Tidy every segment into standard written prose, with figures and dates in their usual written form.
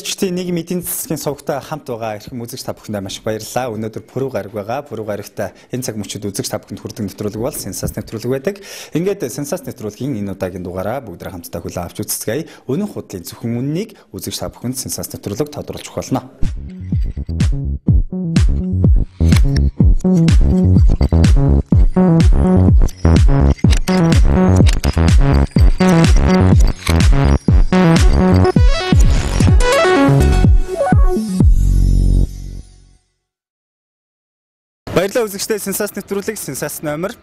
Мэдээлэгчдийн нийгэм эдийн засгийн сувгтай хамт байгаа эрхэм үзэгч та бүхэндээ маш их баярлалаа. Өнөөдөр Пүрэв гариг байгаа. Пүрэв гаригт энэ цаг мөчид үзэгч та бүхэнд хүрдэг нэвтрүүлэг бол Сенсац нэвтрүүлэг байдаг. Ингээд Сенсац нэвтрүүлгийн энэ удаагийн дугаараа бүгд хамтдаа хүлээн авч үзцгээе. Үнэн худлын зөвхөн үннийг үзэгч та бүхэнд Сенсац нэвтрүүлэг тодруулж өгөх болно. Баярлалаа үзэгчдээ Сенсац нэвтрүүлэг Сенсац номер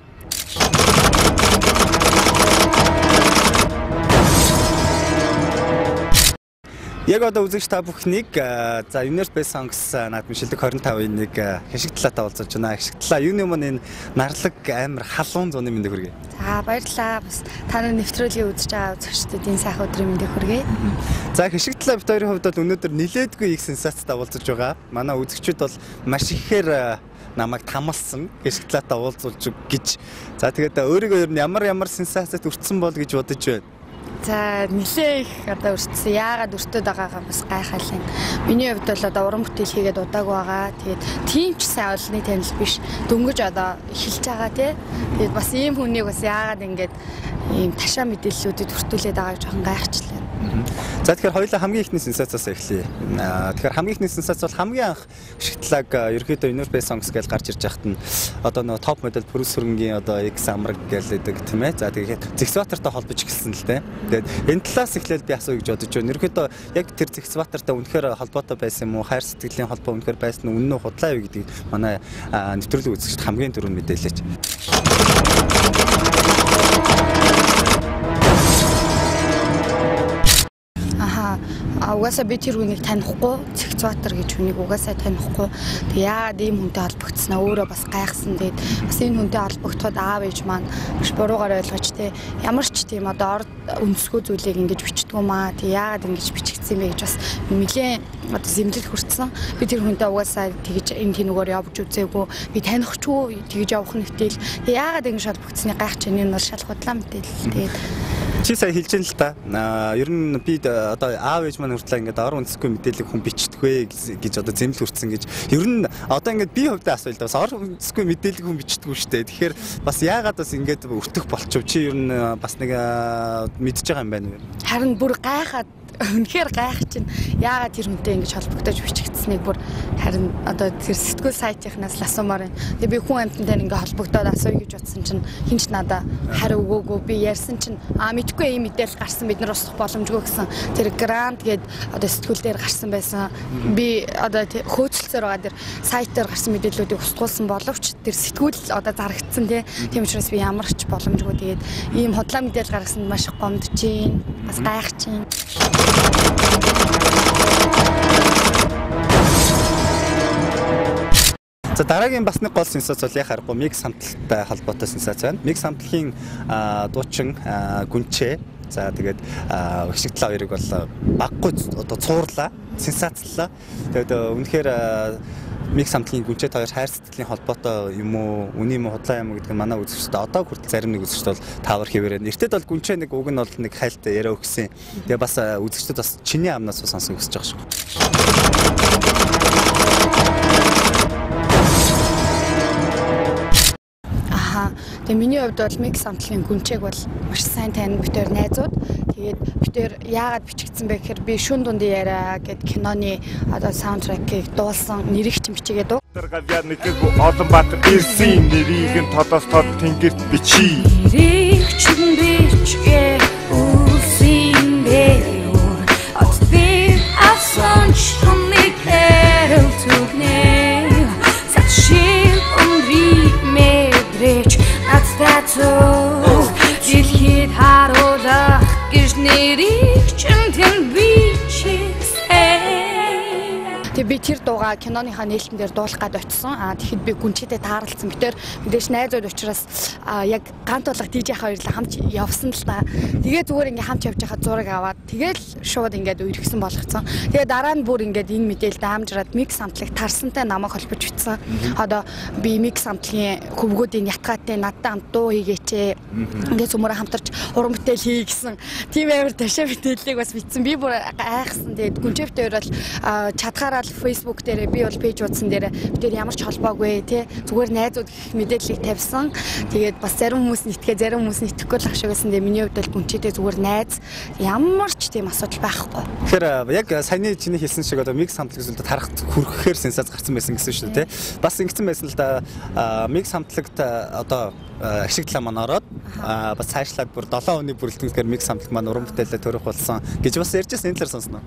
Яг одоо үзэгч та бүхнийг за Universe Best Songs наадмын шилдэг 25-ын нэг хишиг талаатай уулзаж байна. Хишиг талаа юуны өмнө энэ нарлаг амар халуун зуны мэндийг хүргэе. За баярлалаа. Бас та нар нэвтрүүлгийг үзэж байгаа үзэгчдэд энэ сайхан өдрийн мэндийг хүргэе. За хишиг талаа бит хоёрын хувьд бол өнөөдөр нилээдгүй их сенсацтай уулзаж байгаа. Манай үзэгчид бол маш ихээр намайг тамалсан хишиг талаатай уулзуулж гэж. За тэгээд өөрийгөө ер нь ямар сенсацид өртсөн бол гэж бодож байна. За нэлээ их одоо өртсөн. Яагаад өртөөд байгаагаа бас гайхал юм. Миний хувьд бол одоо уран бүтээл хийгээд удаагүй байгаа. Тэгээд тийм ч сайн олонний танил биш. Дөнгөж одоо эхэлж байгаа тий. Тэгээд бас ийм хүнийг бас яагаад ингэж ийм ташаа мэдээллүүдэд өртүүлээд байгааг жоохон гайхчлаа. За тэгэхээр хоёулаа хамгийн ихний сенсацаас эхлэе. Тэгэхээр хамгийн ихний сенсац бол хамгийн анх шигтлаг ерөөхдөө Universe Best Songs гэж гарч ирж байхад нь одоо нөгөө топ модель Пүрэв сүрэнгийн одоо X амраг гэлээдэг тийм ээ. За тэгээд Зэгсбаатартай холбож эхэлсэн л дээ. Тэгээд энэ талаас эхлээл би асууя гэж бодож байна. Ерөөхдөө яг тэр Зэгсбаатартай үнэхээр холбоотой байсан юм уу? Хайр сэтгэлийн холбоо үнэхээр байсан нь үнэн үү худлаа юу гэдгийг манай нэвтрүүлэг үзэгчид хамгийн түрүүнд мэдээлээч. Угаасаа би тэр хүнийг танихгүй, Зэгсбаатар гэж хүнийг угаасаа танихгүй. Тэг яагаад ийм хүнтэй холбогдсноо өөрөө бас гайхсан. Тэгээд бас энэ хүнтэй холбогдоход аав ээж маань маш буруугаар ойлгож те ямар ч тийм одоо орд өнцгөө зүйлийг ингэж бичдэг юм аа. Тэг яагаад ингэж бичигдсэн бэ гэж бас нэлээд одоо зэмлэл хүртсэн. Би тэр хүнтэй угаасаа тэгж энэ тэнүүгээр явж үзээгүй. Би танихгүй тэгж явах нэгтэл. Тэг яагаад ингэж холбогдсны гайхаж энэ нь бол шал худлаа мэдээлэл. Тэгээд чи сая хэлж ин л та. Ер нь би одоо аав ээж маань хүртлээ ингээд ор үндэсгүй мэдээлэл хүн бичдэгвэ гэж одоо зэмлэл хүртсэн гэж. Ер нь одоо ингээд би хувьдаа асууя л да. Бас ор үндэсгүй мэдээлэл хүн бичдэггүй шүү дээ. Тэгэхээр бас яагаад бас ингээд өртөх болчихов? Чи ер нь бас нэг мэдж байгаа юм байна уу? Харин бүр гайхаад үнэхээр гайх чинь яагаад тэр хүнтэй ингэж холбогдож бичигдсэнийг бүр харин одоо тэр сэтгүүл сайтынхнаас л асуумаар байна. Тэгээ би хүн амьтантай ингээ холбогдоод асууя гэж бодсон чинь хин ч надад хариу өгөөгүй. Би ярьсан чинь мэдгүй ийм мэдээлэл гарсан, бид нар устгах боломжгүй гэсэн тэр грант гээд одоо сэтгүүл дээр гарсан байсан. Би одоо хөөцөлцөөр байгаа тэр сайт дээр гарсан мэдээллүүдийг устгуулсан боловч тэр сэтгүүл одоо зарагдсан тий. Тийм учраас би ямар ч боломжгүй. Тэгээд ийм худлаа мэдээлэл гаргасанд маш их гомдож байна. Бас гайхаж байна. За дараагийн бас нэг гол сенсац бол яг харахгүй Микс хамтлагтай холбоотой сенсац байна. Микс хамтлагийн дуучин Гүнчээ. За тэгээд хишиг талаа хоёрыг бол баггүй одоо цуурлаа, сенсацлаа. Тэгээд үнэхээр Микс хамтлагийн Гүнчээд хоёр хайр сэтгэлийн холбоотой юм уу, үний юм уу, худлаа юм уу гэдэг нь манай үзэгчд одоо хүртэл зарим нэг үзэгчд бол таавар хэвээрээ. Эртэд бол Гүнчээ нэг уг нь бол нэг хайлт яриа өгсөн. Тэгээ бас үзэгчдэд бас чиний амнаас сонсон өсөж байгаа шүү. Тэгээ миний хувьд бол Микс хамтлагийн Гүнчээг бол маш сайн танин бид хоёр найзууд. Тэгээд бид хоёр яагаад бичигдсэн бэ гэхээр би шүн дундын яриа гэд киноны одоо саундтрекийг дуулсан нэрийг чинь бичигээд дуу. Олонбаатар ирсэн нэрийг нь тодоос тод тэнгэрт бичий. Нэрийг чинь бичгээ үлсэн бээр от би авсан ч томыг хэрэл түгнэ. Сачил өмри мэдрэч дэлхийд харуулах гэж нэрийг чинь тэн бичсэн. Тэгээ би тэр дуугаа Киноныхаа нээлтэн дээр дуулах гад очсон. Тэгэхэд би Гүнчээтэй тааралцсан. Бид тэр мэдээж найзууд учраас яг ганц тулга DJ хоёрлаа хамт явсан л та. Тэгээ зүгээр ингээ хамт явж байхад зураг аваад тэгэл шууд ингээд үерхсэн болгоцсон. Тэгээ дараа нь бүр ингээд энэ мэдээлэл даамжраад Микс хамтлаг тарсантай намайг холбож бичсэн. Одоо би Микс хамтлагийн хөвгүүдийн ятгаатай надтай хамт дуу хийгээч. Ингээд цөмөрө хамтарч уран бүтээл хий гэсэн тийм амар ташаа мэдээллийг бас бичсэн. Би бүр айхсан. Тэгээд Гүнчээвтэй хоёр бол чадхаараа л Facebook дээр би бол пэйж утсан дээр бид тэр ямар ч холбоогүй тий зүгээр найзууд гэх мэдээллийг тавьсан. Тэгээд бас зарим хүмүүс нь итгээ зарим хүмүүс нь итгэхгүй л ах шиг байсан. Тэгээд миний хувьд бол Гүнчээтэй зүгээр найз ямар ч тийм асуудал байхгүй. Тэгэхээр яг саяны чиний хэлсэн шиг одоо Микс хамтлаг зүйлд тарахт хүрхэхээр сенсац гарсан байсан гэсэн шүү дээ тий. Бас ингэсэн байсан л да Микс хамтлагт одоо ашиг талаа маань ороод бас цаашлаад бүр 7 өдрийн бүрэлдэхүүнээр Микс хамтлаг маань уран бүтээлээ төрөх болсон гэж бас ярьжсэн. Энэ талаар сонсноо.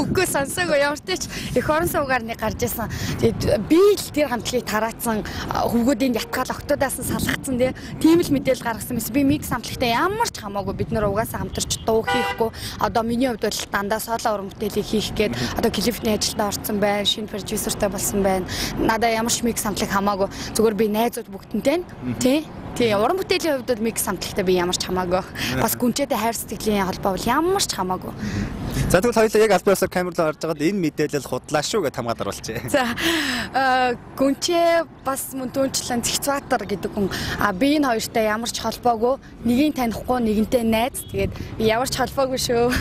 Үгүй сонсоогүй. Ямар ч тач эх орон суугаар нэг гарч исэн. Тэгээд би л тэр хамтлагийг тараацсан хөвгүүдийн ятгаал октоудаас нь салгацсан тий. Тийм л мэдээлэл гаргасан мэс. Би Микс хамтлагтай ямар ч хамаагүй. Бид нар угаасаа хамтарч дуу хийхгүй. Одоо миний хувьд бол дандаа соло уран бүтээлийг хийх гээд одоо клипний ажилдаа орсон байна. Шинэ продюсертэй болсон байна. Надаа ямар ч Микс хамтлаг хамаагүй. Зүгээр би найзууд бүгдэнтэй тий. Тий, уран бүтээлийн хувьд бол Микс хамтлагтай би ямар ч хамаагүй. Бас Гүнчээтэй хайр сэтгэлийн холбоо бол ямар ч хамаагүй. За тэгвэл хоёулаа яг албан ёсоор камер руу орж байгаад энэ мэдээлэл худлаа шүү гэж хамгаад оруулчихъя. За Гүнчээ бас мөн түнчлэн Зэгцбаатар гэдэг хүн. Би энэ хоёртой ямар ч холбоогүй. Нэгийг танихгүй, нэгэнтэй найз. Тэгээд би ямар ч холбоогүй шүү.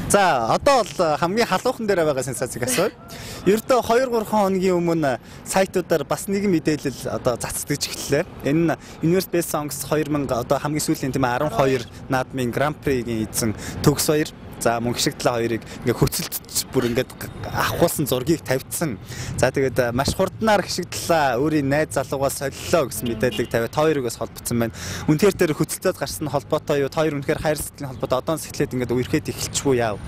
За одоо бол хамгийн халуухан дээр байгаа сенсацийг асууя. Ердөө 2-3 хоногийн өмнө сайтуудаар бас нэгэн мэдээлэл одоо цацдагч эхэллээ. Энэ нь Universe Best Songs 2000 одоо хамгийн сүүлийн тийм 12 наадмын Гран При-гийн эзэн Төгс хоёр. За мөн гişиг талаа хоёрыг ингээ хөцөлдөж бүр ингээд авахулсан зургийг тавьчихсан. За тэгээд маш хурднаар гişиг талаа өөрийн найз залуугаа солилоо гэсэн мэдээллийг тавиад та хоёрыг бас холбоцсон байна. Үнэхээр тэр хөцөлцөөд гарсан холбоотой юу? Та хоёр үнэхээр хайр сэтгэлийн холбоотой одоос эхлээд ингээд үерхэд эхэлчихвүү яав?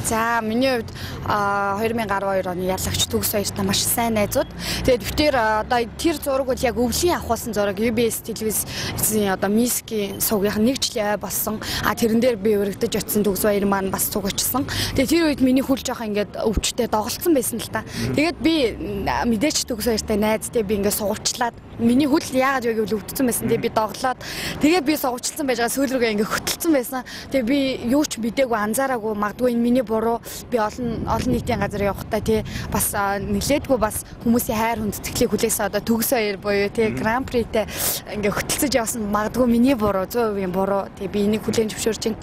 За миний хувьд 2012 оны ялагч Төгс хоёртой маш сайн найзууд. Тэгээд битэр одоо тэр зураг бол яг өвлийн авахулсан зураг UBS телевизийн одоо Мискийн сувгийнх нэг жилийн ой болсон. Тэрэн дээр би өргөдөж очисон Төгс хоёр маань бас цуг очсон. Тэгээд тэр үед миний хөл жоох ингээд өвчтэй доголцсон байсан л та. Тэгээд би мэдээч Төгс хоёртой найзтай би ингээд сугавчлаад миний хөл яагаад вэ гэвэл өвдсөн байсан. Тэгээд би доглоод тэгээд би сугавчлсан байж байгаа сүүл рүүгээ ингээд хөтөлсөн байсан. Тэгээд би юу ч мдээгүй анзаараагүй магадгүй энэ миний буруу би олон нийтийн газар явахдаа тий бас нэлээдгүй бас хүмүүсийн хайр хүндэтгэлийг хүлээсэн одоо Төгс хоёр буюу тий Гран Притэй ингээ хөтөлцөж явсан магадгүй миний буруу 100% буруу тий би энийг хүлээн зөвшөөрч байна.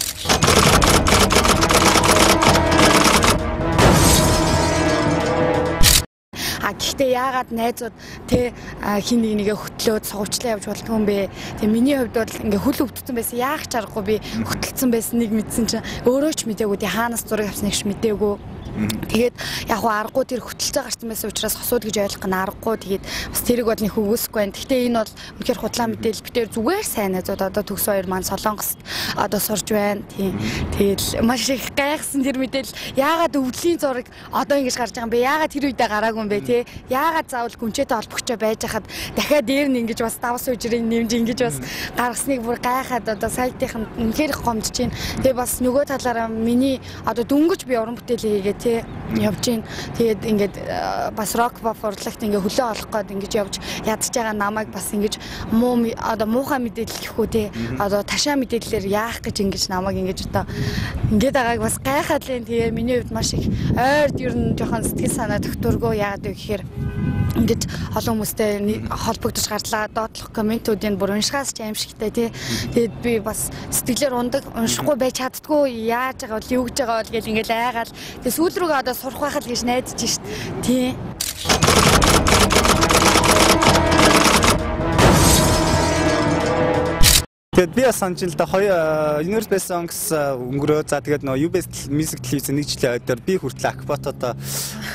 Гэхдээ яагаад найзууд тий хин нэг нэгэ хөтлөөд сугавчлаа явж болдгоо юм бэ? Тэгээ миний хувьд бол ингээ хөл өвдсөн байсан. Яах ч аргагүй би хөтөлсөн байсан нэг мэдсэн чинь өөрөө ч мдээгүй тий хаанаас зураг авсныг ч мдээгүй. Тэгээд яг хуу аргагүй тэр хөтөлцөө гарсан байсан учраас хосууд гэж ойлгох нь аргагүй. Тэгээд бас тэрийг бол нэг хөвгөсөхгүй байна. Гэхдээ энэ бол үнэхээр худлаа мэдээлэл. Бид тэр зүгээр сайн найзууд одоо Төгс хоёр маань Солонгост одоо сурж байна. Тийм. Тэгээд маш их гайхсан тэр мэдээлэл. Яагаад өвдлийн зураг одоо ингэж гарч байгаа юм бэ? Яагаад тэр үедээ гараагүй юм бэ тий? Яагаад заавал Гүнчээтэй холбогчоо байж хахад дахиад дээр нь ингэж бас давс үжрийн нэмж ингэж бас гаргасныг бүр гайхаад одоо сайтынх нь үнэхээр их гомдож байна. Тэгээ бас нөгөө талаараа миний одоо дөнгөж би уран бүтээл хийгээ тий явж гин. Тэгээд ингээд бас рок pop урлагт ингээ хөлөө олох гээд ингэж явж ядж байгаа намайг бас ингэж муу одоо муухай мэдээлэл гэхүү тий одоо ташаа мэдээллээр яах гэж ингэж намайг ингэж одоо ингээд байгааг бас гайхаад л энэ. Тэгээ миний хувьд маш их ойрд ер нь жоохон сэтгэл санаа тогтворгүй. Яагаад вэ гэхээр ингэж олон хүмүүстэй холбогдож гарлаа. Доотлох комментүүдийг бүр уншихаас ч аимшигтай тий. Тэгээд би бас сэтгэлээр ундаг, уншихгүй байж чаддгүй. Яаж байгаа бол юу гэж байгаа бол гэл ингээл айгаал. Тэгээд сүүл рүүгээ одоо сурах байх л гэж найдаж шít. Тий. Тэгээд би бас санаж л да хоёр Universe Best Songs өнгөрөө. За тэгээд нөгөө U-Best Music Television нэг жилийн ойдоор би хүртэл Акботод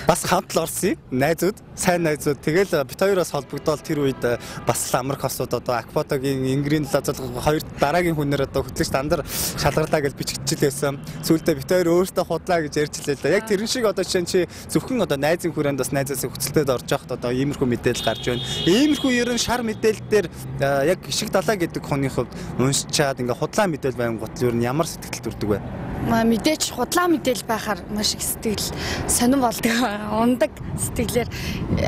бас хамт л орсон юм. Найзууд, сайн найзууд. Тэгэл бит хоёроос холбогдоол тэр үед бас л Америк хосууд одоо Акботогийн Ингрийн лазал хоёр дараагийн хүнээр одоо хөтлөгч дандар шалгарлаа гэж бичигдчихлээсэн. Сүүлдээ бит хоёр өөртөө худлаа гэж ярьж лээ л да. Яг тэрэн шиг одоо жишээ нь чи зөвхөн одоо найзын хүрээнд бас найзаас хөцөлтөд орж явахад одоо иймэрхүү мэдээлэл гарч байна. Иймэрхүү ер нь шар мэдээлэл дээр яг Хишиг далаа гэдэг хүний хувьд уншчаад ингээ худлаа мэдээлэл байнгут ер нь ямар сэтгэл төрдөг вэ? Мэдээч худлаа мэдээлэл байхаар маш их сэтгэл сонирн болдог. Ундаг сэтгэлээр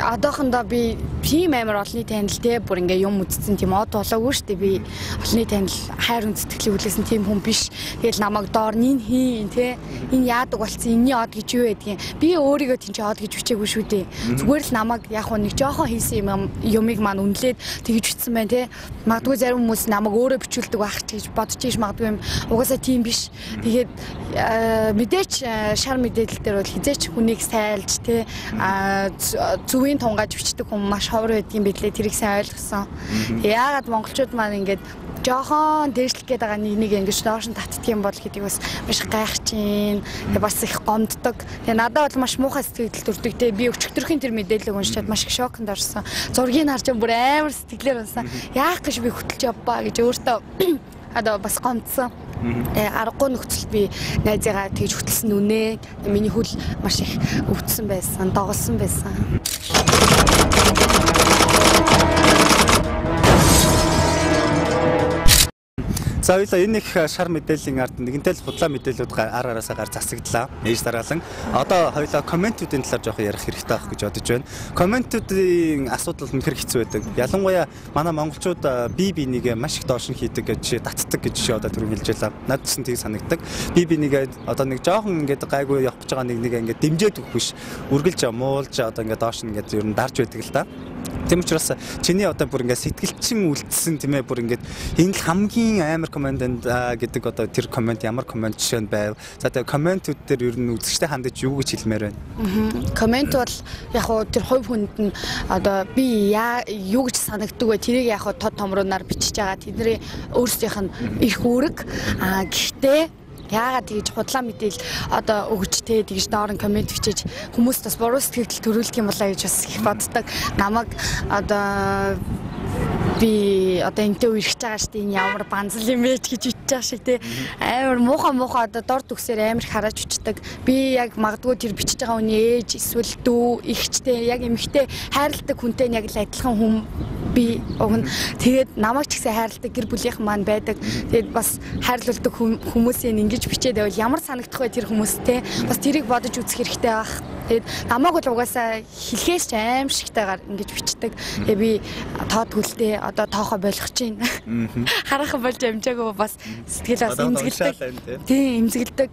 одоохондоо би тийм амар олонний танил те бүр ингээ юм үзсэн тийм од болоогүй шүү дээ. Би олонний танил хайр хүндэтгэлийг хүлээсэн тийм хүн биш. Тэгэл намайг доор нь хийн те энэ яадаг болцсон энэний од гэж юу байдгийг би өөрийгөө тийм чи од гэж бичээгүй шүү дээ. Зүгээр л намайг яг хөө нэг жоохон хийсэн юм юмыг маань үнэлээд тэгж бичсэн байна те. Магадгүй зарим хүмүүс намайг өөрөө бичүүлдэг байх ч гэж бодож иш магадгүй юм. Угаасаа тийм биш. Тэгээд мэдээч шар мэдээлэл дээр бол хизээч хүнийг сайлж те зүвийн тунгааж бичдэг хүн маш ховор байдгийн билээ. Тэрийг сайн ойлгосон. Яагаад монголчууд маань ингээд жоохон дээшлэх гээд байгаа нэг нэг ингэж доош нь татдаг юм бол гэдгийг бас маш гайхаж чинь. Тэгээ бас их гомддог. Тэгээ надад бол маш муухай сэтгэл төрдөг. Тэгээ би өчигдрхийн тэр мэдээллийг уншичаад маш их шоконд орсон. Зургийг харж бүр амар сэтгэлээр унсан. Яах гэж би хөтөлж явбаа гэж өөртөө одоо бас гомдсон. Тэгээ аргагүй нөхцөлд би найзыгаа тэгж хөтөлсөн үнэ. Миний хөл маш их өвдсөн байсан, доголсон байсан. За хоёлаа энэ их шар мэдээллийн ард нэгэнтэй л худлаа мэдээлэлүүд ар араасаа гар засагдлаа. Ээж дараалан. Одоо хоёлаа комментүүдийн талаар жоохон ярих хэрэгтэй байх гэж бодож байна. Комментүүдийн асуудал үнэхэр хэцүү байдаг. Ялангуяа манай монголчууд бие бинийгээ маш их доош нь хийдэг гэж татдаг гэж жишээ одоо түрүүн хэлж байлаа. Надад ч тийм санагддаг. Бие бинийгээ одоо нэг жоохон ингээд гайгүй явах гэж байгаа нэг нэг ингээд дэмжиж өгөх биш. Үргэлж муулж одоо ингээд доош нь ингээд ер нь дарж байдаг л да. Тийм учраас чиний одоо бүр ингээд сэтгэлчин үлдсэн тийм ээ бүр ингээд энэ л хамгийн амар коммент гэдэг одоо тэр коммент ямар коммент жишээ нь байв. За тэгээ комментүүд дээр ер нь үзэгчтэй хандаж юу гэж хэлмээр байна? Коммент бол яг хуу тэр хувь хүнд нь одоо би юу гэж санагддаг вэ? Тэрийг яг хуу тод томруунаар бичиж байгаа. Тэдний өөрсдийнх нь эрх үүрэг. Аа гэхдээ яагаад тэгж худлаа мэдээл одоо өгч те тэгж доор нь коммент бичиж хүмүүст бас буруу сэтгэл төрүүлдэг юм болоо гэж бас их боддог. Намайг одоо би одоо энтэй үерхэж байгаа шүү дээ. Энэ ямар банзал юм бэ гэж бичиж байгаа шиг те. Амар муухай одоо дор төгсөөр амар их харааж бичдэг. Би яг магадгүй тэр бичиж байгаа хүний ээж эсвэл дүү ихчтэй яг эмэгтэй хайрладаг хүнтэй нь яг л адилхан хүн би уг нь. Тэгээд намайг ч гэсэн хайрладаг гэр бүлийнхэн маань байдаг. Тэгээд бас хайрлуулдаг хүмүүсийн ингэж бичээд байвал ямар санагдах вэ тэр хүмүүстэй? Бас тэрийг бодож үзэх хэрэгтэй байх. Тэгээд намайг бол угаасаа хэлхээс ч аимшигтайгаар ингэж бичдэг. Тэгээд би тоодгүлтэй одоо тоохоо болох чинь. Хараахан болж амжаагүй бас сэтгэл бас эмзэгэлдэг. Тийм эмзэгэлдэг.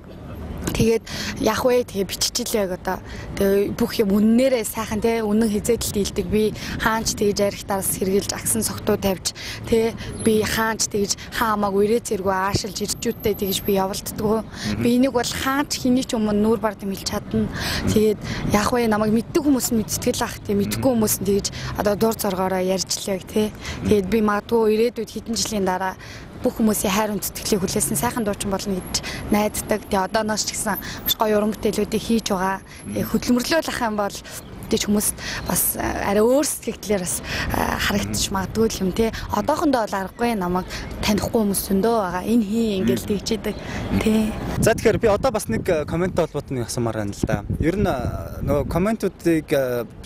Тэгээд яах вэ? Тэгээ биччихлээ яг одоо. Тэгээ бүх юм үннээрээ сайхан те үнэн хизээдэл дийлдэг. Би хаанч тэгж архитаас хэрглэж агсан согтуу тавьж те би хаанч тэгж хаамааг үрээ зэрэгөө аашилж ирчүүдтэй тэгж би явуулддаггүй. Би энийг бол хаанч хэний ч өмнө нүүр бар дэмэлж чадна. Тэгээд яах вэ? Намайг мэддэг хүмүүс нь мэдтгэл ах те мэдхгүй хүмүүс нь тэгж одоо дур зоргоороо ярьжлаа те. Тэгээд би магадгүй ирээдүйд хэдэн жилийн дараа бүх хүмүүсийн хайр хүндэтгэлийг хүлээсэн сайхан дуучин болно гэж найддаг. Тэгээ одооноос ч гэсэн маш гоё уран бүтээлүүдийг хийж байгаа. Тэгээ хөдөлмөрлөөл ах юм бол тэгж хүмүүст бас арай өөр сэтгэлээр бас харагдчих магадгүй юм те. Одоохондоо бол аргагүй намайг танихгүй хүмүүс зөндөө байгаа. Энэ хин ингээл тэгжээдэг те. За тэгэхээр би одоо бас нэг комменттэй холбоотой нэг асуумаар байна л да. Ер нь нөгөө комментүүдийг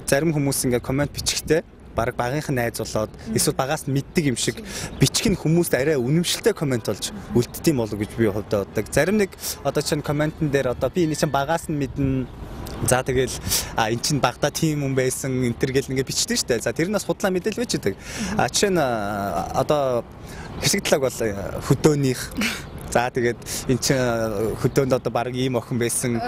зарим хүмүүс ингээд коммент бичихтэй бараг багийнх нь найз болоод эсвэл багаас нь мэддэг юм шиг бичих нь хүмүүст арай үнэмшилтэй коммент болж үлддэг юм болов гэж би хувьдаа боддог. Зарим нэг одоо чинь комментэн дээр одоо би энэ чинь багаас нь мэднэ. За тэгэл эн чинь багада тийм хүн байсан энэ төр гэл ингээд бичдэг шүү дээ. За тэр нь бас худлаа мэдээлэл байж байдаг. А жишээ нь одоо хэсэг талаг бол хөдөөнийх. За тэгээд эн чинь хөдөөнд одоо бараг ийм охин байсан.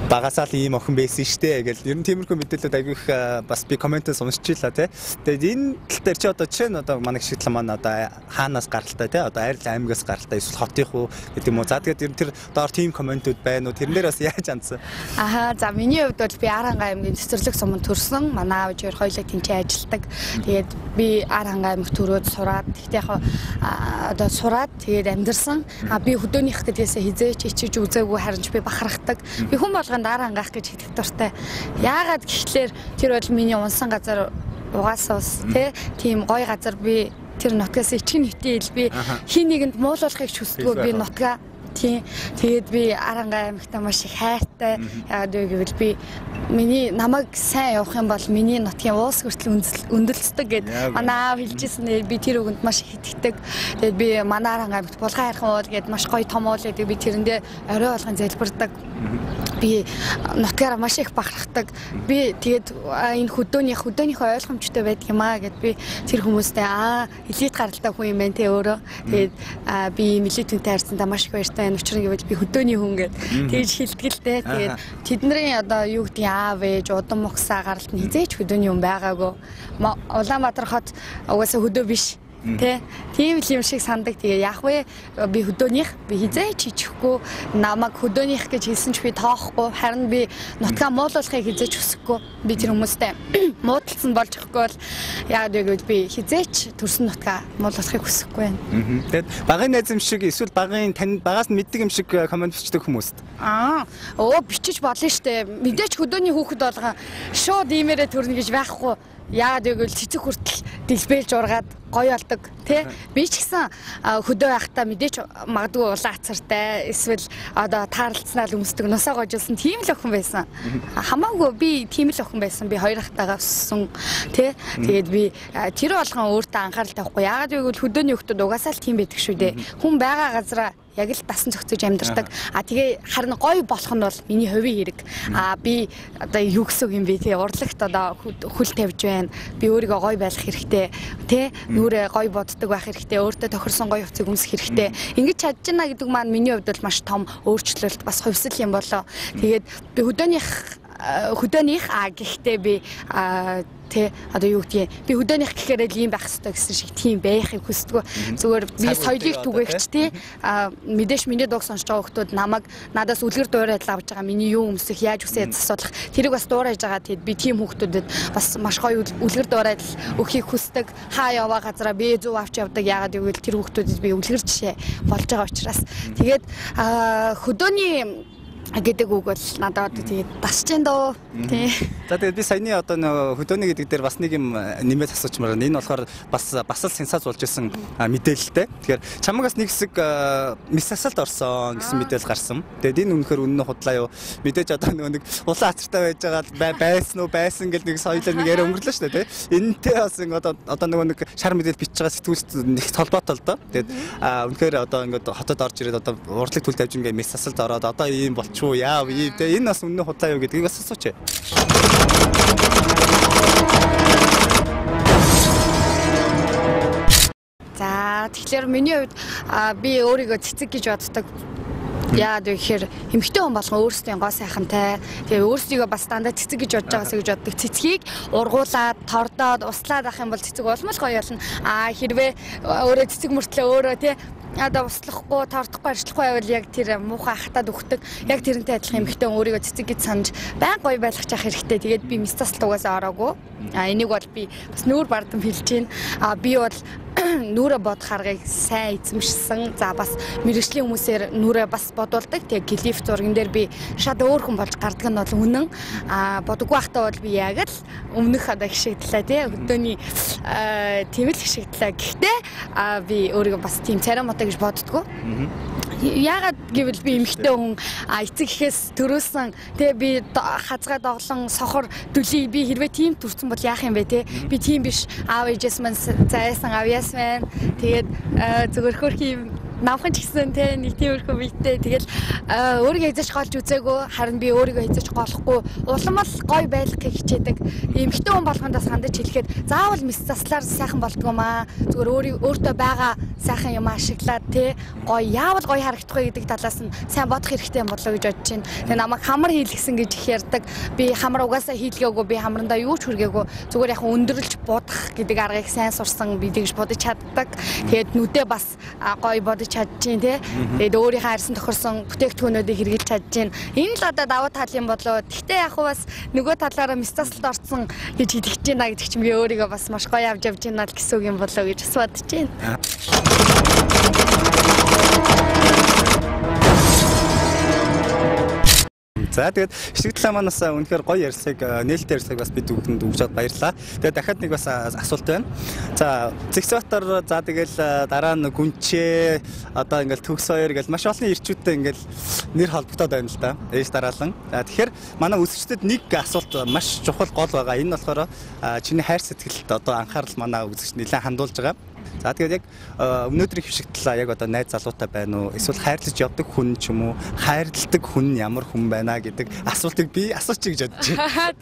Багасаа л ийм охин байсан штэ гэл ер нь тиймэрхүү мэдээлэлүүд айгүй их бас би комментээс уншиж илаа тий. Тэгээд энэ тал дээр чи одоо жишээ нь одоо манай гişгтэл маань одоо хаанаас гаралтай тий, одоо Айрл аймгаас гаралтай эсвэл хотынх уу гэдэг юм уу. За тэгээд ер нь тэр доор тийм комментүүд байна уу? Тэрнээр бас яаж хандсан? Аха, за миний хувьд бол би Архангай аймгийн цэцэрлэг суманд төрсөн. Манай аав ээж хоёр хоёулаа тэнцээ ажилладаг. Тэгээд би Архангай аймагт төрөөд сураад, тэгтээ яг одоо сураад тэгээд амьдарсан. А би хөдөөнийх гэдгээсээ хизээч ичиж үзээгүй, харин ч би бахархдаг. Би хүн болгонд Архангайх гэж хэлэх дуртай. Яагаад гэхлээр тэр бол миний унсан газар угаасаа ус тий, тийм гоё газар. Би тэр нутгаас ичгэн хитэл би хин нэгэнд муулуулахыг хүсдэггүй би нутгаа. Тийм. Тэгээд би Архангай аймагтаа маш их хайртай. Яагаад вэ гэвэл би миний намайг сайн явах юм бол миний нутгийн уус хүртэл өндөрлөсдөг гэд манай аав хэлжсэн. Би тэр үгэнд маш их итгэдэг. Тэгээд би манай Архангай аймагт Булган хайрхан уул гэд маш гоё том уул гэдэг, би тэрэндээ орой болгон залбирдаг. Би нутгаараа маш их бахархдаг. Би тэгээд энэ хөдөөнийхөө ойлгомжтой байдаг юм аа гэд би тэр хүмүүстэй элит гаралтай хүн юм байна те өөрөө. Тэгээд би ийм элит хүнтэй харьцсандаа маш их баяртай. Учир нь гэвэл би хөдөөний хүн гэд тэгж хэлдэг л дээ. Тэгээд тэдний одоо юу гэдгийг аав ээж удам мухсаа гаралт нь хизээч хөдөөний хүн байгаагүй. Улаанбаатар хот угаасаа хөдөө биш. Тэ, тийм л юм шиг сандаг. Тэгээ яах вэ? Би хөдөөнийх, би хизээч ичихгүй. Намайг хөдөөнийх гэж хэлсэн ч би тоохгүй. Харин би нутгаа муулуулахыг хизээч хүсэхгүй. Би тэр хүмүүстэй муудалцсан болж ихгүй бол яагаад вэ гэвэл би хизээч төрсөн нутгаа муулуулахыг хүсэхгүй байна. Тэгээд багын найз юм шиг эсвэл багын тань багаас нь мэддэг юм шиг коммент бичдэг хүмүүст. Бичиж болно штэ. Мэдээч хөдөөний хүүхэд болгон шууд иймээрээ төрнө гэж байхгүй. Яагаад вэ гэвэл цэцэг хүртэл дэлбэлж ургаад гоё болдог тий. Би ч гэсэн хөдөө байхдаа мэдээч магадгүй улаан ацартай эсвэл одоо таарлцснаа л өмсдөг, нусаа гожуулсан тийм л охин байсан. Хамаагүй би тийм л охин байсан. Би хоёр ахтайгаа өссөн тий. Тэгээд би тэр болгон өөртөө анхаарал тавихгүй. Яагаад вэ гэвэл хөдөөний хүүхдүүд угаасаа л тийм байдаг шүү дээ. Хүн байгаа газараа яг л дасан зохицож амьдардаг. А тэгээ харин гоё болох нь бол миний хувийн хэрэг. А би одоо юу гэсэн үг юм бэ те, урлагт одоо хөл тавьж байна. Би өөрийгөө гоё байх хэрэгтэй те, нүрээ гоё боддог байх хэрэгтэй, өөртөө тохирсон гоё хувцыг өмсөх хэрэгтэй. Ингэж чадж байна гэдэг маань миний хувьд бол маш том өөрчлөлт, бас хувьсэл юм болоо. Тэгээд би хөдөөнийх а гэхдээ би тэ одоо юу гэдгийг би хөдөөнийх гэхээр л ийм байх хэрэгтэй гэсэн шиг тийм байхыг хүсдэг. Зүгээр би соёлыг түгээгч тий, мэдээж миний дууг сонсож байгаа хүмүүс намайг надаас үлгэр дуурайл авч байгаа, миний юу өмсөх, яаж үсээ засуулах тэрийг бас дуурайж байгаа. Тэгэд би тийм хүмүүстэд бас маш гоё үлгэр дуурайл өгөхийг хүсдэг. Хаа яваа газараа би зөв авч явдаг. Яагаад гэвэл тэр хүмүүстэд би үлгэр жишээ болж байгаа учраас. Тэгээд хөдөөний гэдэг үг бол надад одоо тэгээд дасч जैन дөө тий. За тэгээд би саяны одоо нөө хөдөөний гэдэг дээр бас нэг юм нэмээд асуучмаар байна. Энэ болохоор бас л сенсац болж исэн мэдээлэлтэй. Тэгэхээр чамаг бас нэг хэсэг мис асалд орсон гэсэн мэдээлэл гарсан. Тэгээд энэ үнэхээр үнэн нь худлаа юу? Мэдээж одоо нөгөө нэг улаан ацартай байж байгаа байсан уу байсан гэл нэг соёлоор нэг яриа өнгөрлөө шүү дээ тий. Энэнтэй бас ингэ одоо нөгөө нэг шар мэдээлэл бичиж байгаа сэтгүүлч нэг холбоотой л доо. Тэгээд үнэхээр одоо ингээд хотод орж ирээд одоо урлаг төл тавьж ингээд мис асалд ороод одоо ийм болчих уу яав ийм те, энэ бас үнэн худлаа юу гэдгийг бас асууч. За тэгэхээр миний хувьд би өөрийгөө цэцэг гэж боддог. Яагаад вэ гэхээр эмэгтэй хүн болгон өөрсдийн гоо сайхантай. Тэгээ өөрсдийгөө бас дандаа цэцэг гэж бодож байгаасаа гэж боддог. Цэцгийг ургуулад, тордоод, услаад авах юм бол цэцэг улам л гоё болно. А хэрвээ өөрөө цэцэг мөртлөө өөрөө тий одоо услахгүй, тордохгүй, арчлахгүй байвал яг тэр муухай хатаад өгдөг. Яг тэрнтэй адилхан эмэгтэй хүн өөрийгөө цэцэг гэж санаж байн гоё байлгах хэрэгтэй. Тэгээд би мис заслт угаасаа ороогүй. А энийг бол би бас нүүр бардам хэлж байна. А би бол нүрэ бодох аргыг сайн эзэмшсэн. За бас мэрэгжлийн хүмүүсээр нүрэ бас бодуулдаг. Тэгээ клип зурган дээр би шат өөр хүн болж гардаг нь бол үнэн. А бодоггүй байхдаа бол би яг л өмнөх одоо хишигдлээ тий. Хөдөөний тийм л хишигдлээ. Гэхдээ би өөрийгөө бас тийм царай муутай гэж боддгоо. Яагаад гэвэл би эмэгтэй хүн эцэг ихээс төрөөсөн тий, би хазгай доглон сохор дүлий би хэрвээ тийм төрсөн бол яах юм бэ тий. Би тийм биш. Аав ээжээс маань зайсан авьяас маань. Тэгээд зүгээр хөрх юм Намхан ч гэсэн те нэг тиймэрхүү биетэй. Тэгэл өөрийгөө хязгаарч голж үзээгүй, харин би өөрийгөө хязгаарч голохгүй улам л гоё байлгахыг хичээдэг. Эмэгтэй хүн болгондоос хандаж хэлэхэд заавал мэс заслаар сайхан болдгоо маа. Зүгээр өөртөө байгаа сайхан юм ашиглаад те гоё яавал гоё харагдах вэ гэдэг талаас нь сайн бодох хэрэгтэй юм болоо гэж бодож байна. Тэгээ намайг хамар хийлгсэн гэж их ярьдаг. Би хамар угаасаа хийлгээгүй, би хамрандаа юу ч хүргээгүй. Зүгээр яг өндөрлж будах гэдэг аргыг сайн сурсан, би тэгж бодож чаддаг. Тэгээд нүдээ бас гоё бодож чадчихээн тий. Тэгээд өөрийнхөө арьсан тохирсон бүтээгдэхүүнүүдийг хэрэглэж чадчихээн. Энэ л одоо давуу тал юм болоо. Гэхдээ яг бас нөгөө талаараа мэс заслалд орсон гэж хэлэх гэж байна гэдэг чинь би өөрийгөө бас маш гоё авч явж байна л гэсэн үг юм болоо гэж бас бодож байна. За тэгээд Ишигдлаа маань бас үнэхээр гоё ярьцлаг, нээлттэй ярьцлаг бас бид бүгдэнд өгч чад баярлалаа. Тэгээд дахиад нэг бас асуулт байна. За Зэгсбаатар, за тэгэл дараа нь Гүнчээ, одоо ингээл Төгс хоёр гэл маш олон ирчүүдтэй ингээл нэр холбогдоод байна л да. Ээж дараалан. За тэгэхээр манай үзэгчдэд нэг асуулт маш чухал гол байгаа. Энэ нь болохоор чиний хайр сэтгэлд одоо анхаарал манай үзэгч нэлээд хандуулж байгаа. За тэгээд яг өнөөдрийн хэвшигтлээ яг одоо найз залуутай байна уу? Эсвэл хайрлаж явдаг хүн ч юм уу? Хайрладаг хүн ямар хүн байна гэдэг асуултыг би асуучих гэж бодож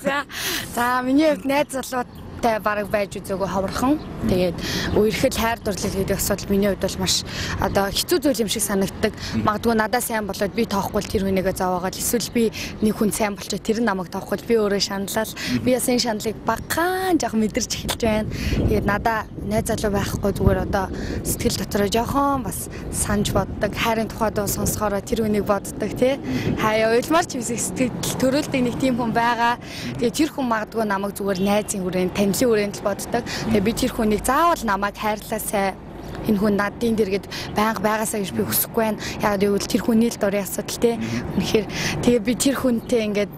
байна. За миний хувьд найз залуутай бараг байж үзээгүй ховорхон. Тэгээд үерхэл хайр дурлал гэдэг асуудал миний хувьд бол маш одоо хэцүү зүйл юм шиг санагддаг. Магадгүй надаа сайн болоод би тоохгүй тэр хүнийгээ зовоогоод, эсвэл би нэг хүн сайн болчиход тэр нь намайг тоохгүй би өөрөө шаналал. Би бас энэ шаналлыг багахан жоох мэдэрч эхэлж байна. Тэгээд надаа найз залуу байхгүй, зүгээр одоо сэтгэл дотроо жоохон бас санаж боддог. Хайрын тухай дуу сонсохороо тэр хүнийг боддог тий. Хаяа уйлмаар ч юмсэг сэтгэл төрүүлдэг нэг тийм хүн байгаа. Тэгээд тэр хүн магадгүй намайг зүгээр найзын хүрээнд, танилын хүрээнд л боддог. Тэгээд би тэр хүнийг заавал намайг хайрлаасай, энэ хүн надын дэргэд байнга байгаасаа гэж би хүсэхгүй байна. Яг гэвэл тэр хүний л дурын асуудал тий. Үнэхээр тэгээ би тэр хүнтэй ингээд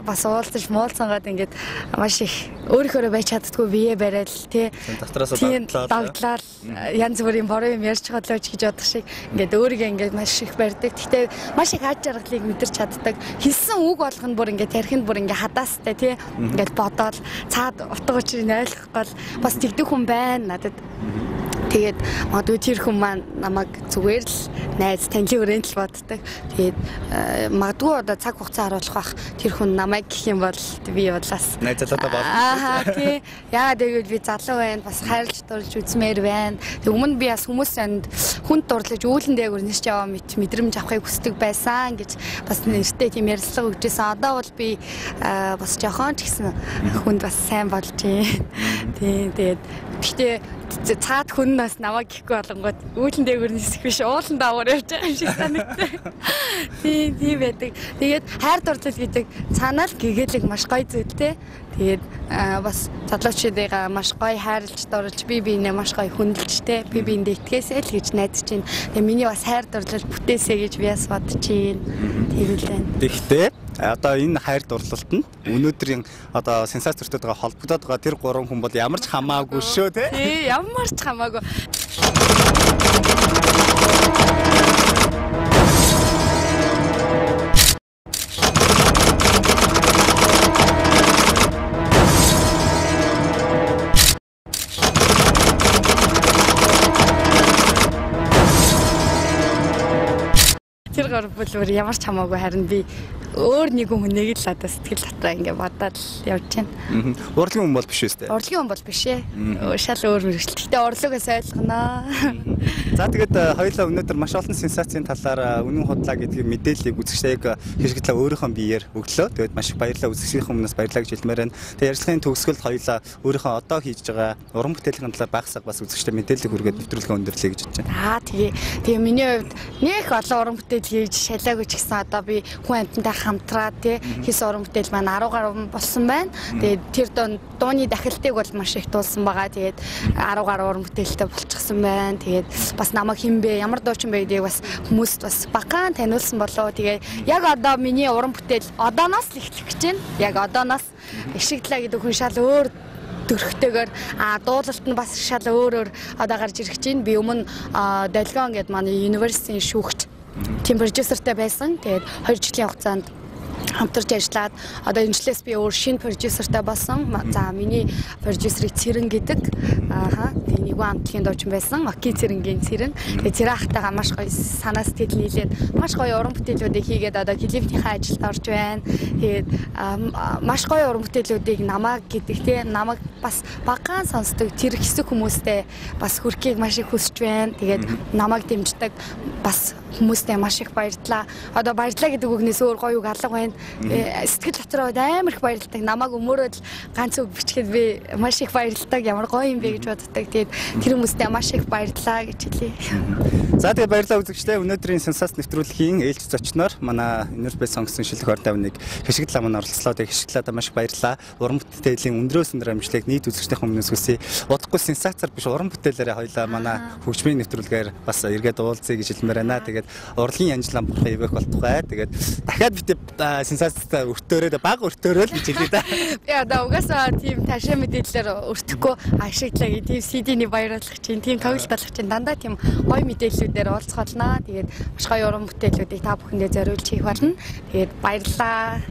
бас уулзаж муулцангаад ингээд маш их өөрийнхөөрөө байж чаддгүй бие барайл тий. Дотроос дагдлал янз бүрийн бороо юм ярьж хотлооч гэж бодох шиг ингээд өөрийгөө ингээд маш их барьдаг. Гэхдээ маш их аж аргалыг мэдэрч чаддаг. Хэлсэн үг болгоно бүр ингээд тархинд бүр ингээд хадаастай тий. Ингээд бодоол цаад утга учирыг ойлгох гол бас тэгдэг хүн байна надад. Тэгээд магадгүй тэр хүн маань намайг зүгээр л найз танилын хүрээнд л боддог. Тэгээд магадгүй одоо цаг хугацаа харуулах бах тэр хүн намайг гэх юм бол би бодлаас найз залуутай болно. Аа тий. Яагаад гэвэл би залуу байна, бас хайрлаж дурлж үзмээр байна. Тэг өмнө би бас хүмүүс санд хүнд дурлаж үүлэн дээгүүр нэрч яваа мэт мэдрэмж авахыг хүсдэг байсан гэж бас нэртэй тийм ярилцлага өгч байсан. Одоо бол би бас жоохон ч гэсэн хүнд бас сайн болж байна. Тий. Тэгээд гэхдээ цаад хүн нас намайг гэхгүй болонгууд үүлэн дээгүүр нисэх биш уулан даавар явж байгаа юм шиг санагдсан. Тийм тийм байдаг. Тэгээд хайр дурлал гэдэг цаанаа л гэгээлэг маш гоё зүйл те. Тэгээд бас залуучуудыгаа маш гоё хайрлаж дурлж бие биенээ маш гоё хүндэлж те. Би биендээ итгээсэй л гэж найдаж байна. Тэгээд миний бас хайр дурлал бүтээсэй гэж би бас бодож байна. Тийм л байна. Тэгэхдээ одоо энэ хайр дурлалт нь өнөөдрийн одоо сенсац төртөд байгаа холбогдоод байгаа тэр гурван хүн бол ямар ч хамаагүй шүү те. Тий, ямар ч хамаагүй. Тэр гурав бол өөр ямар ч хамаагүй, харин би өөр нэгэн хүнийг л одоо сэтгэл дотроо ингээ бодоод явж байна. Урлагийн хүн бол биш үү? Урлагийн хүн бол биш ээ. Шал өөр мэргэжил. Гэхдээ урлагаас ойлгоно. За тэгээд хоёулаа өнөөдөр маш олон сенсацийн талаар үнэн худлаа гэдгийг мэдээллийг үзэгчдээ яг хэрэгтлээ өөрийнхөө биеэр өглөө. Тэгээд маш их баярлалаа үзэгчдийн өмнөөс баярлалаа гэж хэлмээр байна. Тэгээд ярилцлагын төгсгөлд хоёулаа өөрийнхөө одоо хийж байгаа уран бүтээлийн талаар багасаа бас үзэгчдээ мэдээлэл хүргээд нэвтрүүлгээ өндөрлөе гэж бодож байна. Аа тэгээ. Тэгээ миний хувьд нэг олон уран бүтээл хийж шалаагүй ч гэсэн одоо би хүн амьтантай хамтраад тий хийсэн уран бүтээл маань 10 гаруй болсон байна. Тэгээд тэр дууны дахилтыг бол маш их дуулсан байгаа. Тэгээд 10 гаруй уран бүтээлтэй болчихсон байна. Тэгээд бас намайг хэн бэ, ямар дуучин бэ гэдгийг бас хүмүүст бас багаан таниулсан болов. Тэгээд яг одоо миний уран бүтээл одооноос л эхлэх гэж байна. Яг одооноос Ишигдлаа гэдэг хүн шал өөр төрхтэйгээр дуулалт нь бас шал өөрөөр одоо гарч ирэх чинь. Би өмнө Долгион гэдэг манай университетийн шүүгч тийм продюсертэй байсан. Тэгээд 2 жилийн хугацаанд хамтарч ажиллаад одоо энэ жилээс би өөр шинэ продюсертэй болсон. За миний продюсерыг Цэрэн гэдэг. Ааха. Тэнийг Зүгэн хамтлагийн дуучин байсан. Оки Цэрэнгийн Цэрэн. Тэгээ Цэрэн ахтайгаа маш гоё санаа сэтгэл нийлээд маш гоё уран бүтээлүүдийг хийгээд одоо клипнийхээ ажилд орж байна. Тэгээд маш гоё уран бүтээлүүдийг намайг гэдэг те намайг бас багаан сонсдог тэр хэсэг хүмүүстэй бас хүрхийг маш их хүсэж байна. Тэгээд намайг дэмждэг бас хүмүүстэй маш их баярлалаа. Одоо баярлалаа гэдэг үгнээс өөр гоё үг алга байна. Сэтгэл дотроо амар их баярлалдаг. Намайг өмөрөөд ганц үг бичгээд би маш их баярлалдаг. Ямар гоё юм бэ гэж боддог. Тэгээд тэр хүмүүстэй маш их баярлалаа гэж хэлье. За тэгээд баярлалаа үзэгчдээ. Өнөөдрийн сенсац нэвтрүүлгийн ээлж зочноор манай Энербэ сонгосон шилэх 21 Хишигдлаа маань оролцлоо. Тэгээд Хишигдлаадаа маш их баярлалаа. Уран бүтээлийн өндрөөс өндөр амжилтыг нийт үзэгчдийн өмнөөс хүсье. Удахгүй сенсацаар биш уран бүтээлээрээ хоёлаа манай хөгжмийн нэвтрүүлгээр бас эргээд уулзъя гэж хэлмээр байна. Тэгээд урлагийн янжлан бурхан ивэх болтугай. Тэгээд дахиад битээ сенсацтай өртөөрөө баг өртөөрөө л гэж хэлье да. Би одоо угаасаа тийм ташаа мэдээлэлээр өртөхгүй ашигтлаа гэх тийм CD-ний баярлах чинь, тийм тоглолт болох чинь дандаа тийм гоё мэдээллүүдээр уулзах болно. Тэгээд маш гоё уран бүтээлүүдийг та бүхэндээ зориулж хийх болно. Тэгээд баярлалаа.